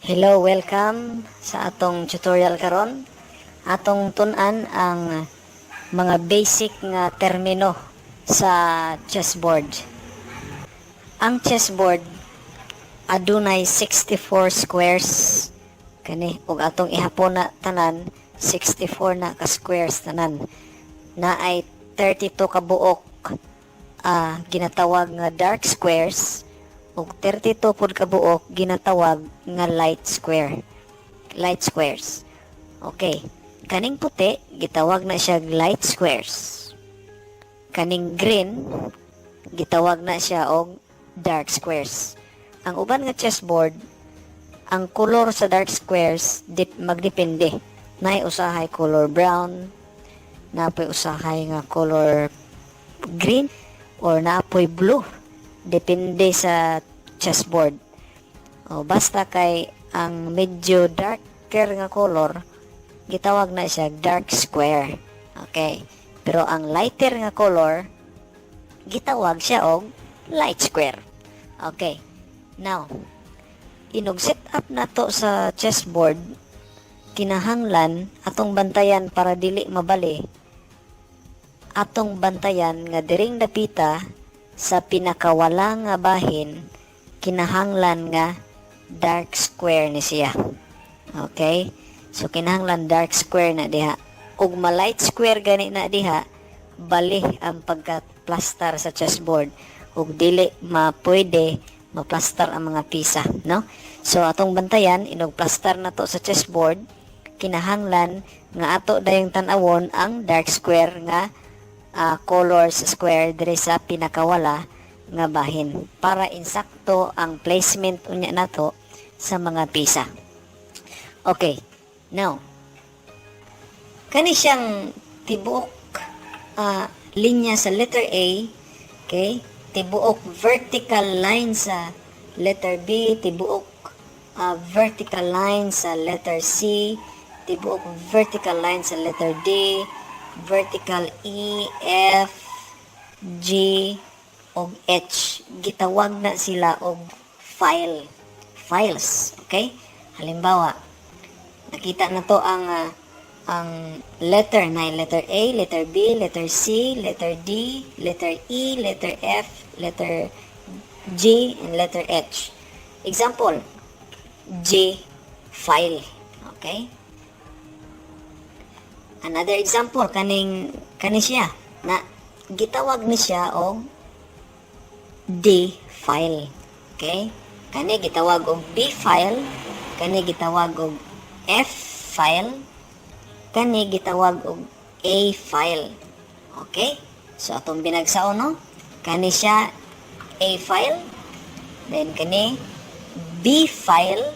Hello, welcome sa atong tutorial karon. Atong tun-an ang mga basic nga termino sa chessboard. Ang chessboard adunay 64 squares kani, ug atong ihapon na tanan, 64 na ka squares tanan. Naay 32 ka buok ginatawag nga dark squares ug 32 pud ka buok ginatawag nga light square. Light squares. Okay. Kaning puti gitawag na siya light squares. Kaning green gitawag na siya og dark squares. Ang uban nga chessboard, ang kolor sa dark squares magdepende. Naay usahay color brown, napoy usahay nga color green, or napoy blue. Depende sa chessboard. O, basta kay ang medyo darker nga color, gitawag na siya dark square. Okay. Pero ang lighter nga color, gitawag siya og light square. Okay. Now, inog set up nato sa chessboard, kinahanglan atong bantayan para dili mabali. Atong bantayan nga diring dapita sa pinakawala nga bahin, kinahanglan nga dark square ni siya. Okay? So kinahanglan dark square na diha. Ug ma-light square gani na diha, bali ang pagka-plastar sa chessboard ug dili mapwede maplastar ang mga pisa, no? So atong bantayan inog plastar na to sa chessboard, kinahanglan nga ato dayong tan-awon ang dark square nga colors square diri sa pinakawala nga bahin para insakto ang placement unya nato sa mga pisa. Okay. Now, kani siyang tibuok linya sa letter A, okay? Tibuok vertical line sa letter B, tibuok vertical line sa letter C, tibuok vertical line sa letter D, vertical E, F, G, og H. Gitawag na sila og file. Files, okay? Halimbawa, nakita na to ang letter na letter A, letter B, letter C, letter D, letter E, letter F, letter G, and letter H. Example, G file. Okay? Another example, kaning kani siya na gitawag ni siya og D file. Okay? Kani gitawag og B file, kani gitawag og F file, kani gitawag og A file. Okay? So atong binagsaon, no? Kani siya A file, then kani B file,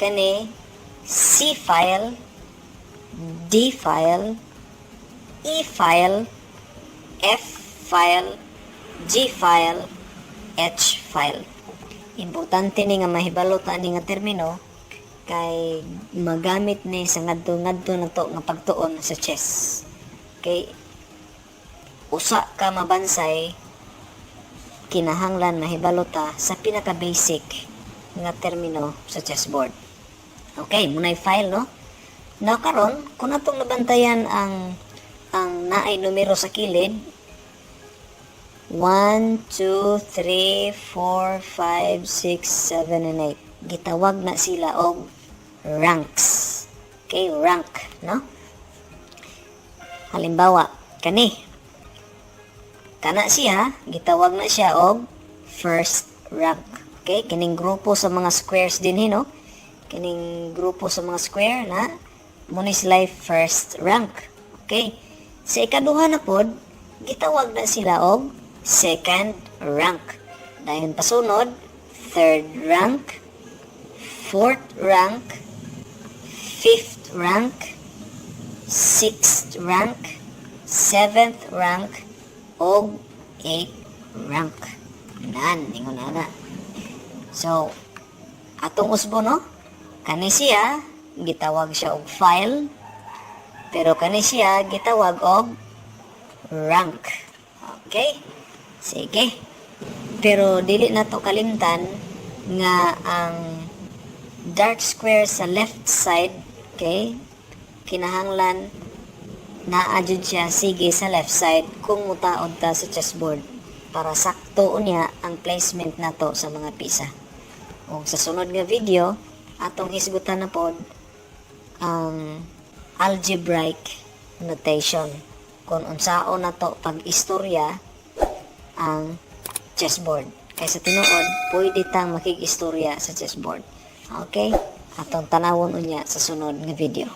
kani C file, D file, E file, F file, G file, H file. Importante ni nga mahibalo ta ani nga termino kay magamit ni sa ngadto-ngadto na to nga pagtuon sa chess. Kay usa ka mabansay, kinahanglan mahibalo ta sa pinaka basic nga termino sa chessboard. Okay, muna'y file, no? Now karon, kung atong nabantayan ang naay numero sa kilid, 1, 2, 3, 4, 5, 6, 7, and 8. Gitawag na sila og ranks. Okay, rank, no? Halimbawa, kani. Kana siya, gitawag na siya og first rank. Okay, kining grupo sa mga squares din, no? Kining grupo sa mga square na mo ni sila first rank. Okay? Sa ikaduha na pod, gitawag na sila og second rank. Dayon pasunod, third rank, fourth rank, fifth rank, sixth rank, seventh rank, og eighth rank. Nan, ingon na. So, atong usbo, no? Kani siya, gitawag siya og file, pero kani siya, gitawag og rank. Okay? Sige. Pero dili na to kalimtan nga ang Dark square sa left side, okay? Kinahanglan naa jud siya sige sa left side kung mutaod ta sa chessboard para sakto unya ang placement nato sa mga pisa. Ug sa sunod nga video, atong hisgutan na pod ang algebraic notation, kung unsaon nato pag-istorya ang chessboard. Kay sa tinuod, pwede tang makig-istorya sa chessboard. Okay? Atong tanawon unya sa sunod nga video.